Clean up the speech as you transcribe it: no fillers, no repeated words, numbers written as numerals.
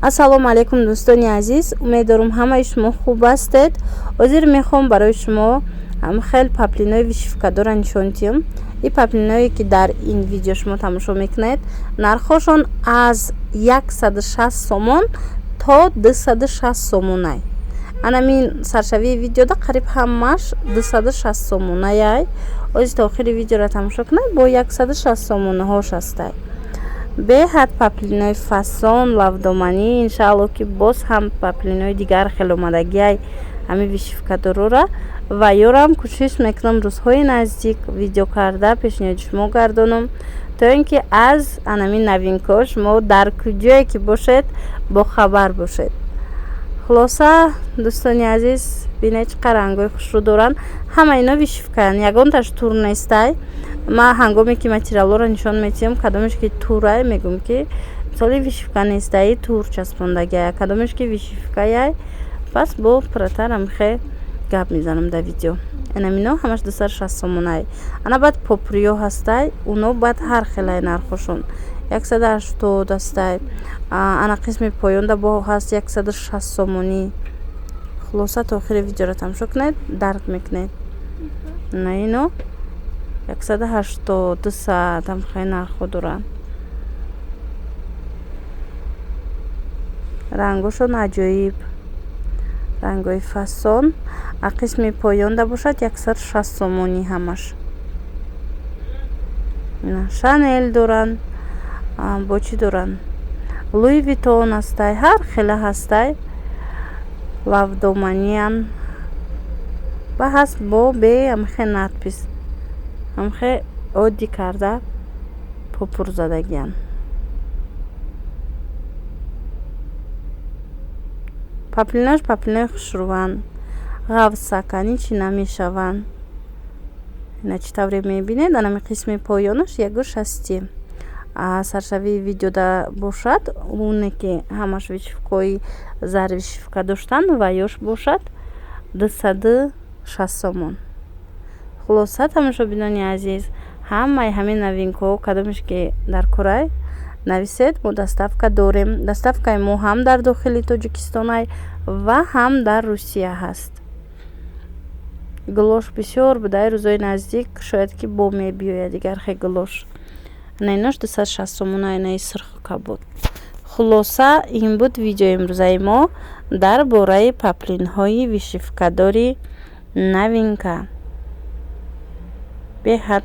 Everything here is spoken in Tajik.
Ассалому алайкум, дӯстони азиз. Умеддорум, ҳамаи шумо хуб ҳастед. Ҳозир мехоҳам барои шумо хел паплинои вышивкадорро нишон диҳам. Ин паплиное, ки дар ин видео шумо тамошо мекунед, нархҳошон аз 160 сомон то 260 сомонай. Анамин саршавии видеода қариб ҳамаш 260 сомонаяй. Ҳозир то охири видеоро тамошо кунед, бо 160 сомонаҳош ҳастай. Беҳад паплинои фасон, лавдоманӣ. Иншаалло, ки боз ҳам паплинои дигар хел омадагиай, ҳамин вышивкадорора ва ёрам кӯшиш мекунам, рӯзҳои наздик видео карда пешниҳоди шумо гардонам, то ин ки аз анамин новинкаҳо шумо дар куҷое ки бошед, бохабар бошед. Хулоса, дӯстони азиз, бинед, чӣ қадр рангҳои хушрӯ доранд. Ҳама ино вышивкаянд, ягонташ тур нестай. Ман ҳангоме ки материалҳоро нишон медиҳам, кадомеш ки турай, мегӯм, ки мисоли вышивка нестаи, тур часпондагиай, кадомеш ки вышивкаяй, пас бо пурратар амхе гап мезанам дар видео. Инамино ҳамаш 260 сомонай. Ана баъд попуриҳо ҳастай, уно баъд ҳар хелай нархошон: 180 ҳастай, ана қисми поёнда бо ҳаст 160 сомонӣ. Хулоса, то охири видеоро тамошо кунед, дарк мекунед. На, ино 180, 200 амхел нархҳо доранд. Рангошон аҷоиб, рангҳои фасон. А қисми поёнда бошад 160 сомонӣ ҳамаш. Шанел доранд, бо чӣ доранд, Луи Витон ҳастай, ҳар хела ҳастай, лавдоманиян ва ҳаст бо бе амхе надпись, амхе оддӣ карда пурпур задагиянд. Паплинош паплинои хушрӯванд, ғафсакан, ҳичи намешаванд. Ина чӣ тавре мебинед, анами қисми поёнаш ягу шасти. Саршавии видеода бошад, оне ки ҳамаш вышивкаҳои зар вышивка доштанд, ва ёш бошад 260 сомон. Хулоса, тамошобинони азиз, ҳамаи ҳамин новинкаҳо, кадомеш ки дар корай, нависед, мо доставка дорем. Доставкаи мо ҳам дар дохили Тоҷикистонай ва ҳам дар Русия ҳаст. Гулош бисёр будай, рӯзҳои наздик шояд ки бо мебиёяд дигар хе гулош. Ана инош 260 сомона, инаи сирху кабуд. Хулоса, ин буд видеои имрӯзаи мо дар бораи паплинҳои вышивкадори новинка. Беҳад.